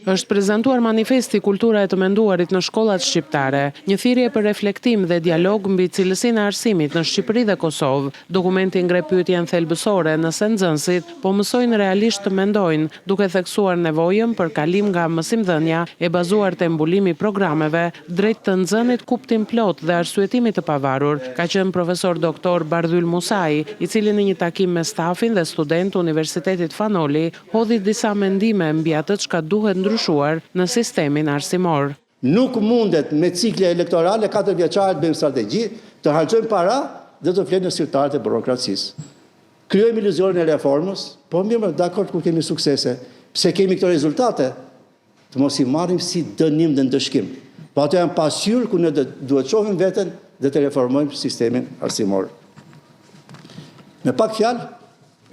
Është prezantuar manifesti Kultura e të menduarit në shkollat shqiptare, një thirrje për reflektim dhe dialog mbi cilësinë e arsimit në Shqipëri dhe Kosovë. Dokumenti ngre pyetjen thelbësore nëse nxënësit po mësojnë realisht të mendojnë, duke theksuar nevojën për kalim nga mësimdhënia e bazuar te mbulimi i programeve drejt të nxënit kuptimplotë dhe arsyetimit të pavarur, ka qenë profesor doktor Bardhyl Musai, i cili në një takim me stafin dhe studentë të Universitetit Fan Noli, hodhi disa mendime mbi atë çka duhet ndryshuar në sistemin arsimor. Nuk mundet me cikle elektorale katërvjeçare të bëjmë strategji, të harxhojmë para dhe të flemë në sirtarët e burokracisë. Krijojmë iluzionin e reformës, po mirë më, dakord kur kemi suksese, pse kemi këto rezultate? Të mos i marrim si dënim dhe ndëshkim. Po ato janë pasqyrë ku ne duhet të shohim veten dhe të reformojmë sistemin arsimor. Me pak fjalë,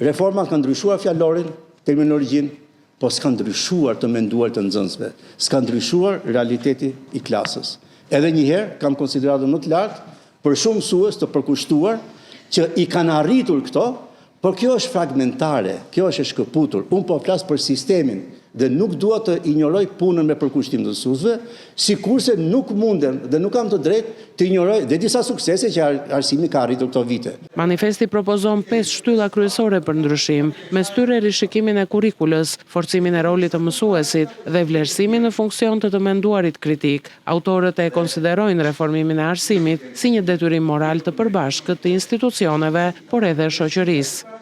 reformat kanë ndryshuar fjalorin, terminologjinë, po s'ka ndryshuar të menduarit të nxënësve, s'ka ndryshuar realiteti i klasës. Edhe një herë kam konsideratën më të lartë për shumë mësues të përkushtuar që i kanë arritur këto, por kjo është fragmentare, kjo është e shkëputur. Unë po flas për sistemin dhe nuk dua të injoroj punën me përkushtim të mësuesve, sikurse nuk mundem dhe nuk kam të drejtë të injoroj dhe disa suksese që arsimi ka arritur këto vite. Manifesti propozon pesë shtylla kryesore për ndryshim, mes tyre rishikimin e kurrikulës, forcimin e rolit të mësuesit dhe vlerësimin në funksion të të menduarit kritik. Autorët e konsiderojnë reformimin e arsimit si një detyrim moral të përbashkët të institucioneve, por edhe shoqërisë.